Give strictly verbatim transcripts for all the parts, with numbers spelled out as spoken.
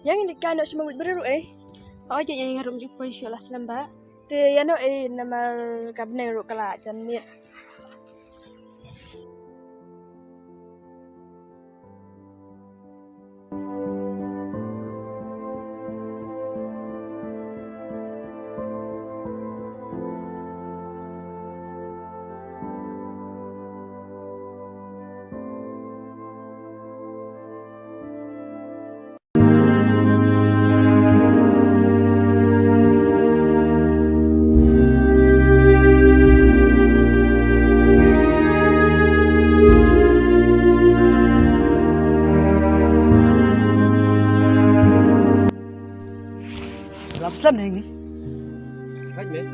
Ïa ngi leit kai noh sha ma wit briew ruh ei. Hooid, ïa ngi ruh ju poi shuh la slem bha. Te ïa noh ei namar ka bneng ruh ka la jan miet. Lam slem ne ngi. Right, man.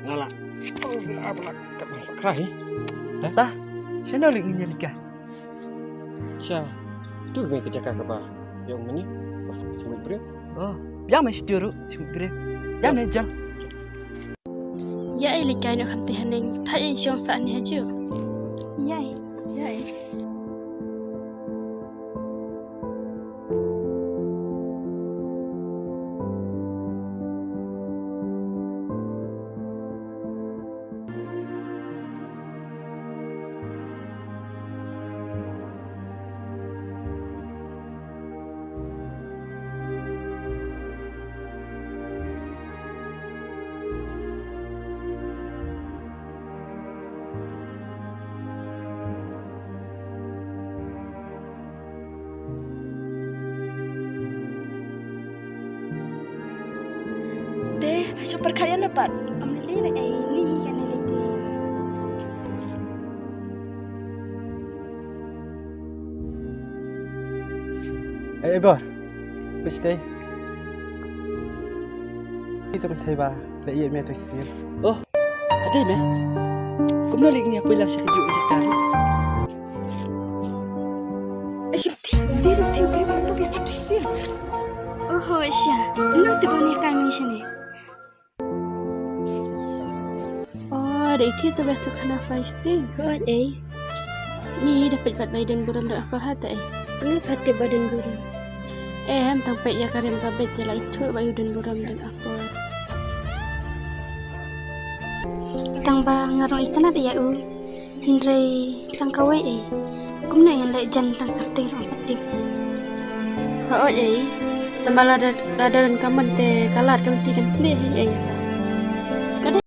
Nga la. Oh, bla bla. Ka ba sakrai. Ta. Sino lik ngi nyalika. Sha, tu me ka jaka kaba ïong mani. Sha mut briew. Oh, biang me sha tu ruh, sha mut briew. Biang me jang. Ïa ei leit kai noh khamti haneng, thait ei shong sah ne hajuh. Ïa ei, ïa ei. Te, ha shu pyrkhat ïa na pat. Am lei lei ei, ni ka ne lei te. Ei, Bor. Pistei. Itu kan thei ba, la ïa me tu sir. Oh. Ade me. Kumno lei ngi ïa poi lang sha ka juh jaka. Asyik ti, ti, ti, ti, ti, ti, ti, ti. Oho, Asia. Nang te bani kai mi shane. Oh, da iti tu betu kana fai si. Hooid ei. Ni da pet pat bai dun burom da akor hata ei. Ni pet te ba dun burom. Eh, em tang pet ïa karim ka bet ïa la itu ba yu dun burom da akor. Tang ba nga rong itynnad ïa u. Hynrei tang kawei ei. Kumno ïa leh jan tang kyrteng ruh pat tip. Hooid ei. Tang ba lada, lada don ka mon te ka lad ka lynti kan plie hi ei. Ka dei.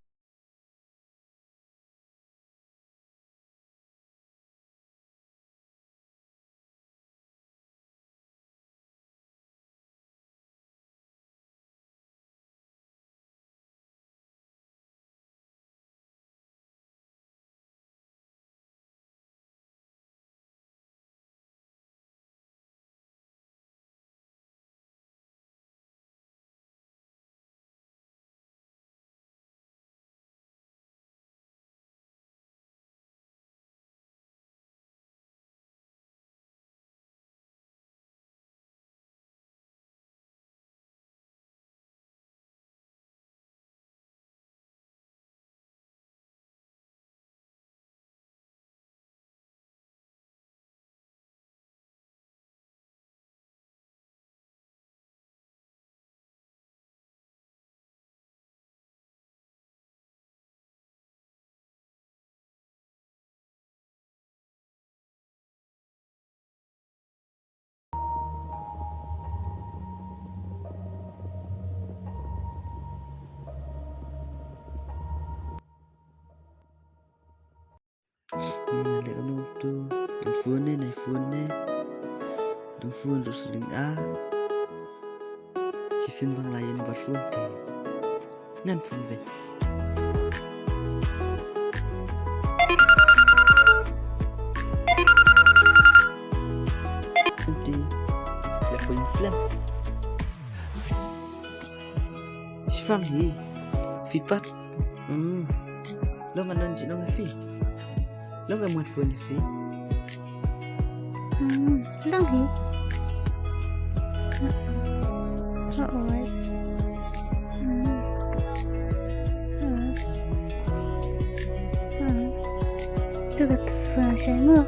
Ni leh kano tu, ngan phone ne, nai phone ne. Dang phone tu sling a. Shisien bang lai ni bar phone te. Ngan phone ve. Nanti, ya phone slem. Shipang hi. Phi pat. Hmm. Long anon ji nong phi. Long em wan phone phi. Hmm. Long hi. Oh, oi. Hmm. Hmm. Hmm. Tu kat phone saya mo.